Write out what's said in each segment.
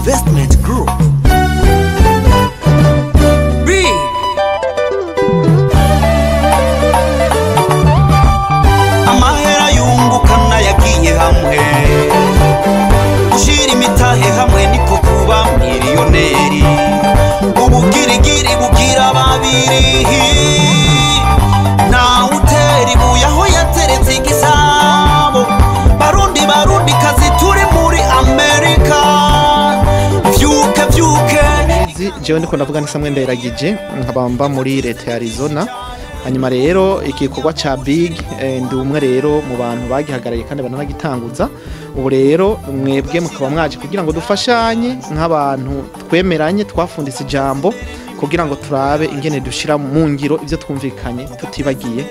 Investment Group. Big amahera yunguka nayagiye hamwe, gushira imitahe hamwe niko kuba miliyoneri, ubugirigiri bugira babiri, nta utera ibuye aho yateretse igisabo. Barundi barundi kazi turi muri Amerika, vyuke vyuke. Jewe ndiko ndavuga ni Samuel Ndayiragije, nkaba mba muri leta ya Arizona. Hanyuma rero igikorwa ca Big, ndi umwe rero mu bantu bagihagarariye kandi bananagitanguza. Ubu rero mwebwe mukaba mwaje kugira ngo dufashanye nk'abantu twemeranye twafunditse ijambo, kugira ngo turabe ingene dushira mu ngiro ivyo twumvikanye, tutibagiye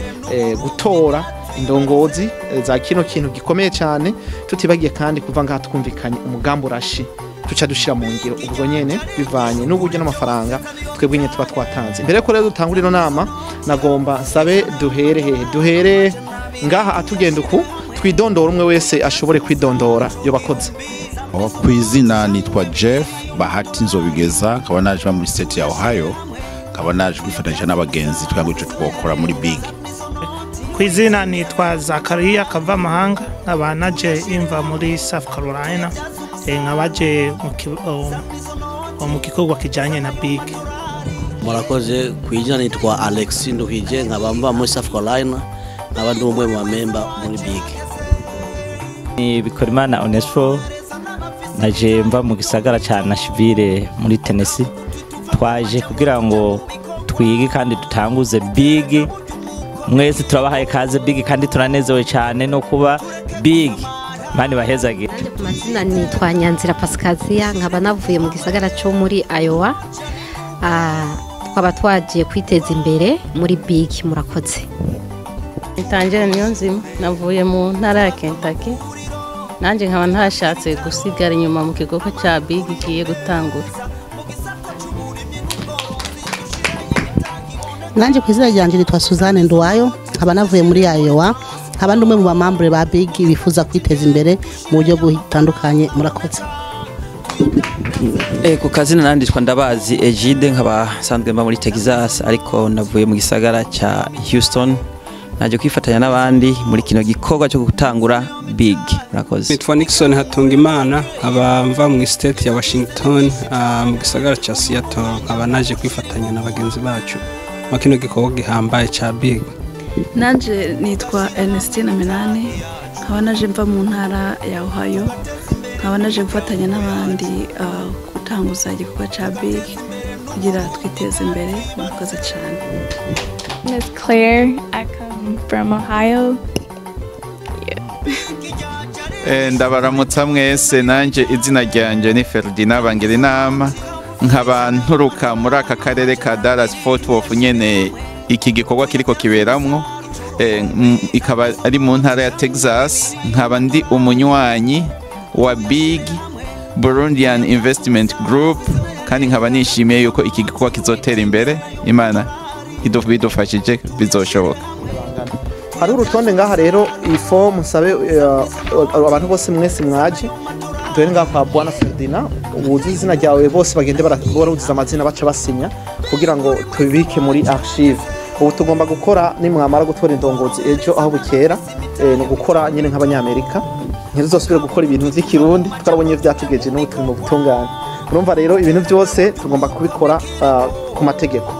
gutora indongozi za kino kintu gikomeye cyane, tutibagiye kandi kuva ngaha twumvikanye umugambi urashi tuca dushira mu ngiro ubwo nyene bivanye n'uburyo n'amafaranga twebwe nyene tuba twatanze. Mbere ko rero dutangura ino nama, nagomba nsabe duhere hehe, duhere ngaha atugenda uku twidondora, umwe wese ashobore kwidondora yo bakoze. Ku izina nitwa Jeff Bahati Nzobigeza, nkaba naje muri state ya Ohio, nkaba naje kwifatanyije n'abagenzi twebwe ico twokora muri Big. Ku izina nitwa Zakaria Kavamahanga, nkaba naje imva muri South Carolina, nkabaje mu gikorwa kijanye na Big. Murakoze. Ku izina nitwa Alex Nduhije, nkaba mva muri South Carolina, nkaba ndi umwe mu bamemba muri Big. Ni Bikorimana Onesfo, naje mva mu gisagara ca Nashville muri Tennessee. Twaje kugira ngo twige kandi dutanguze Big. Mwese turabahaye kaze Big, kandi turanezewe cyane no kuba Big. Mani bahezage. Ku mazina nitwa Nyanzira Pascazia, nkaba navuye mu gisagara cyo muri Iowa. Twaba twagiye kwiteza imbere muri Big. Murakoze. Itangire niyo nzima, navuye mu ntara ya Kentucky, nanjye nkaba ntashatse gusigara inyuma mu kigo cya Big igiye gutangura. Nanjye ku izina ryanjye nitwa Suzanne Nduwayo, nkaba navuye muri Iowa, nkaba ndi umwe mu bamambure ba Big bifuza kwiteza imbere mu buryo butandukanye. Murakoze. Ku kazina nanditwa Ndabazi Egide, nkaba nsanzwe mba muri Texas, ariko navuye mu gisagara ca Houston, naje kwifatanya n'abandi muri kino gikorwa cyo gutangura Big. Murakoze. Nitwa Nixon Hatungimana, nkaba mva mu state ya Washington, mu gisagara ca Seattle, nkaba naje kwifatanya na bagenzi bacu mu kino gikorwa gihambaye ca Big. Nanje nitwa Ernestina Minani, nkaba naje mva mu ntara ya Ohio, nkaba naje gufatanya n'abandi gutanguza igikorwa ca Big kugira twiteze imbere. Murakoze cyane. Miss Claire, I come from Ohio. Ndabaramutsa mwese, nanje izina ryanje ni Ferdinand Bangirinama, nkaba nturuka muri aka karere ka Dallas Fort Worth nyene iki gikorwa kiriko kiberamwo, ikaba ari mu ntara ya Texas. Nkaba ndi umunywanyi wa Big Burundian Investment Group, kandi nkaba nishimiye yuko iki gikorwa kizotera imbere. Imana idufashije bizoshoboka. Hari urutonde ngaha rero, ifo musabe abantu bose mwese mwaje duhere ngaha kwa Bwana Ferdinand, wuzuze izina ryawe, bose bagende baruzuza amazina baca basinya kugira ngo tubibike muri archive. Ubu tugomba gukora nimwamara gutora indongozi ejo aho bukera, ni gukora nyine nk'abanyamerika, ntituzosubire gukora ibintu vy'ikirundi twarabonye vyatugeje n'ubu turi mu butungane. Urumva rero ibintu byose tugomba kubikora ku mategeko.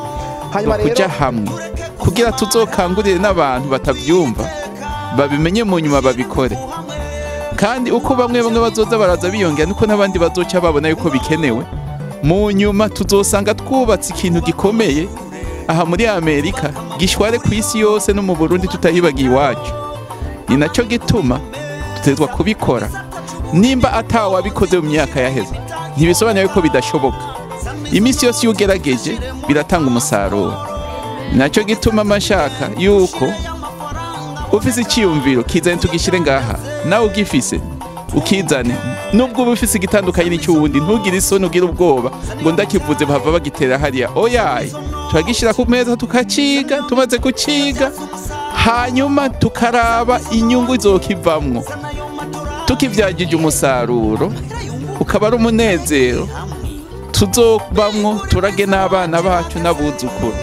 Hanyuma rero kuja hamwe kugira tuzokangurire n'abantu batavyumva babimenye mu nyuma babikore, kandi uko bamwe bamwe bazoza baraza biyongera niko n'abandi bazoca babona yuko bikenewe. Mu nyuma tuzosanga twubatse ikintu gikomeye aha muri Amerika gishware ku isi yose no mu Burundi tutahibagiye iwacu. Ni nacyo gituma tutezwa kubikora. Nimba atawabikoze mu myaka yaheze ntibisobanuye yuko bidashoboka. Iminsi yose iyo ugerageje biratanga umusaruro. Nacyo gituma mashaka yuko ufise icyiyumviro kizane tugishire ngaha, nawe ugifise ukizane, nubwo uba ufise igitandukanye n'icy'uwundi ntugire isoni ugire ubwoba ngo ndakivuze bahava bagitera hariya. Oyaye, turagishira ku meza tukaciga, tumaze kuciga hanyuma tukaraba inyungu izokivamwo, tukivyagije umusaruro. Ukaba ari umunezero tuzobamwo, turage n'abana bacu n'abuzukuru.